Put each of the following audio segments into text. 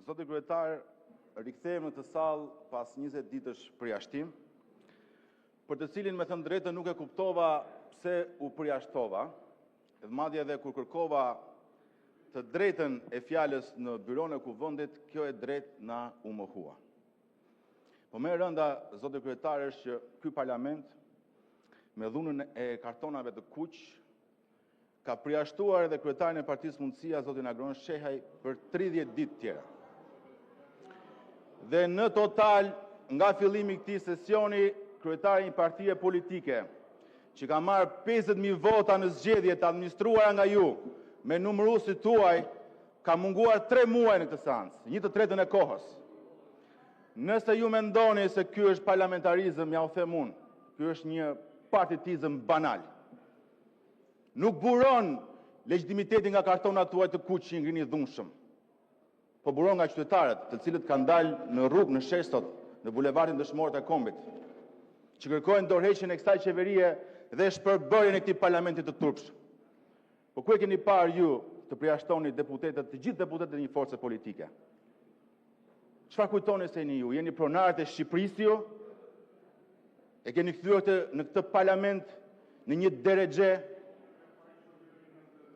Zoti Kryetar, rikthehem në këtë sallë pas 20 ditësh përjashtim, për të cilin, me thënë të drejtën, nuk e kuptova pse u përjashtova, madje edhe kur kërkova të drejtën e fjalës në Byronë e Kuvendit, kjo e drejtë m'u mohua. Por më e rënda, zoti Kryetar, është që ky Parlament, me dhunën e kartonëve të kuq, ka përjashtuar edhe kryetarin e Partisë Mundësia, zotin Agron Shehaj, për 30 ditë të tjera. Dhe në total, nga fillimi i këtij sesioni, kryetari i një partie politike, që ka marrë 50 000 vota në zgjedhjet e administruara nga ju, me numëruesit tuaj, ka munguar 3 muaj në këtë seancë, 1/3 e kohës. Nëse ju mendoni se ky është parlamentarizëm, jua them unë: ky është një partitizëm banal. Nuk buron legjitimiteti nga kartonët tuaj të kuq që i ngrini dhunshëm, por buron nga qytetarët, të cilët kanë dalë në rrugë, në shesh sot, në bulevardin “Dëshmorët e Kombit”, që kërkojnë dorëheqjen e kësaj qeverie dhe shpërbërjen e këtij Parlamenti të turpshëm. Po ku e keni parë ju të përjashtoni deputetët, të gjithë deputetët e një force politike? Çfarë kujtoni se jeni ju? Jeni pronarët e Shqipërisë ju? E keni kthyer këtë Parlament në një derexhe?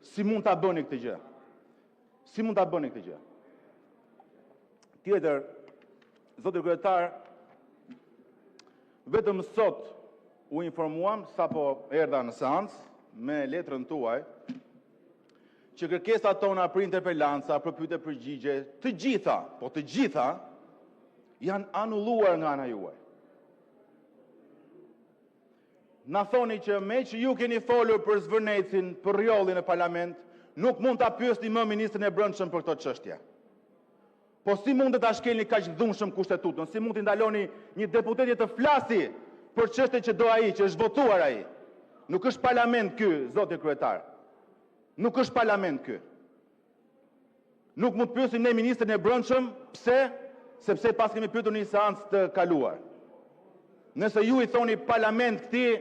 Si mund ta bëni këtë gjë? Si mund ta bëni këtë gjë? Tjetër, zoti Kryetar, vetëm sot u informuam, sapo erdha në seancë, me letrën tuaj, që kërkesat tona për interpelanca, për pyetje-përgjigje, të gjitha, po të gjitha, janë anuluar nga ana juaj. Na thoni që, meqë ju keni folur për Zvërnecin, për Rrjollin në Parlament, nuk mund ta pyesni më ministrin e Brendshëm për këto çështje. Po si mundet ta shkelni kaq dhunshëm Kushtetutën? Si mund t'i ndaloni një deputeti të flasë për çështjet që do ai, që është votuar ai? Nuk është Parlament ky, zoti Kryetar! Nuk është Parlament ky! Nuk mund të pyesim ne ministrin e Brendshëm. Pse? Sepse e paskemi pyetur në një seancë të kaluar. Nëse ju i thoni Parlament këtij,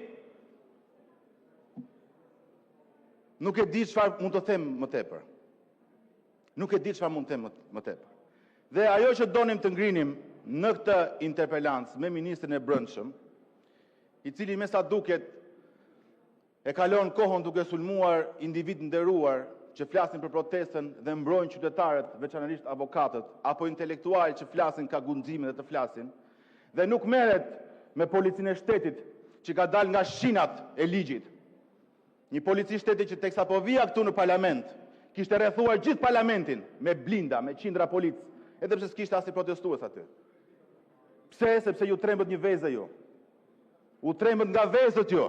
nuk e di çfarë mund të them më tepër. Nuk e di çfarë mund të them më tepër. Dhe ajo që donim të ngrinim në këtë interpelancë me ministrin e Brendshëm, i cili, me sa duket, e kalon kohën duke sulmuar individë të nderuar që flasin për protestën dhe mbrojnë qytetarët, veçanërisht avokatët apo intelektualë që flasin, kanë guximin edhe të flasin, dhe nuk merret me Policinë e Shtetit, që ka dalë nga shinat e ligjit. Një polici shteti që teksa po vija këtu në Parlament, kishte rrethuar gjithë Parlamentin me blinda, me qindra policë, edhe pse s'kishte asnjë protestues aty. Pse? Sepse iu trembët një veze ju. U trembët nga vezët ju.